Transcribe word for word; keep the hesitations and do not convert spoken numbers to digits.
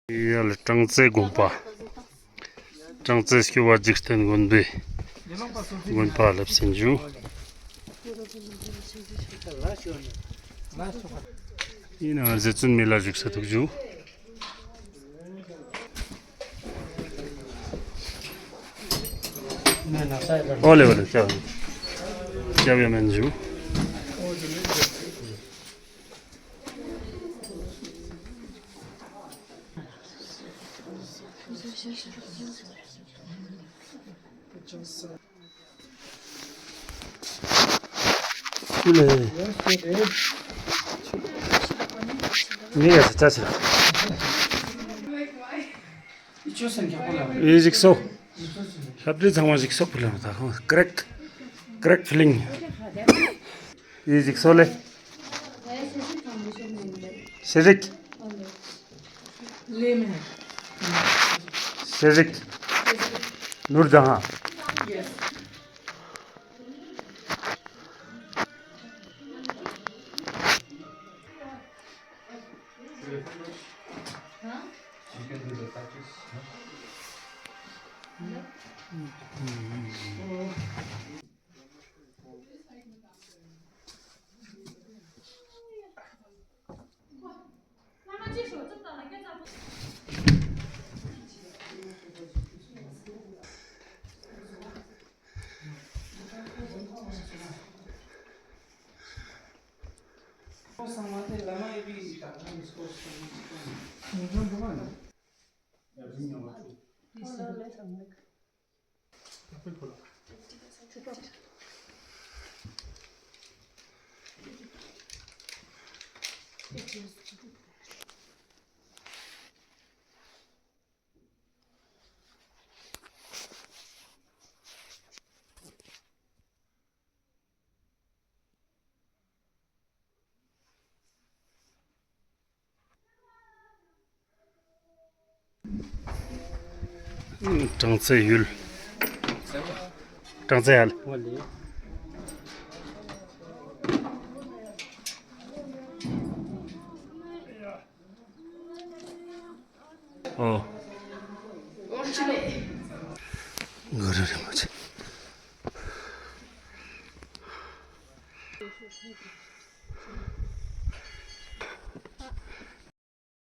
ཡ་ལེ་ཀྲང་རྩེ་དགོན་པ། ཀྲང་རྩེ་སྐྱོབ་པ་འཇིག་རྟེན་མགོན་པོའི་དགོན་པ་ལེབས་ཟིན་ཞུ། ཡིན་ནའང་རྗེ་བཙུན་མི་ལ་བཞུགས་ས་ཐུག་ཞུ། ཨོ་ལེ་ཨོ་ལེ་ཅབ་ཅབ་ཡ་མེན་ཞུ། ཨུ་ལེ། ངས་ཡ་ས་ཆ་ཟེར། ཨི་ཞིག་སོ། ལྷ་བྲིས་ཚང་མ་ཞིག་སོ་ཕུལ་ལ་མ་ཐག་ཁོང་ཀྲེག་ཀྲེག་ཕི་ལིང་། ཨི་ཞིག་སོ་ལེ། ཤེས་རིག་ཤེས་རིག་ནུར་ཇ་ཧང་། ཀྲང་རྩེ་ཡུལ། ཀྲང་རྩེ་ཡུལ། ཨོ། གུ་རུ་རིན་པོ་ཆེ།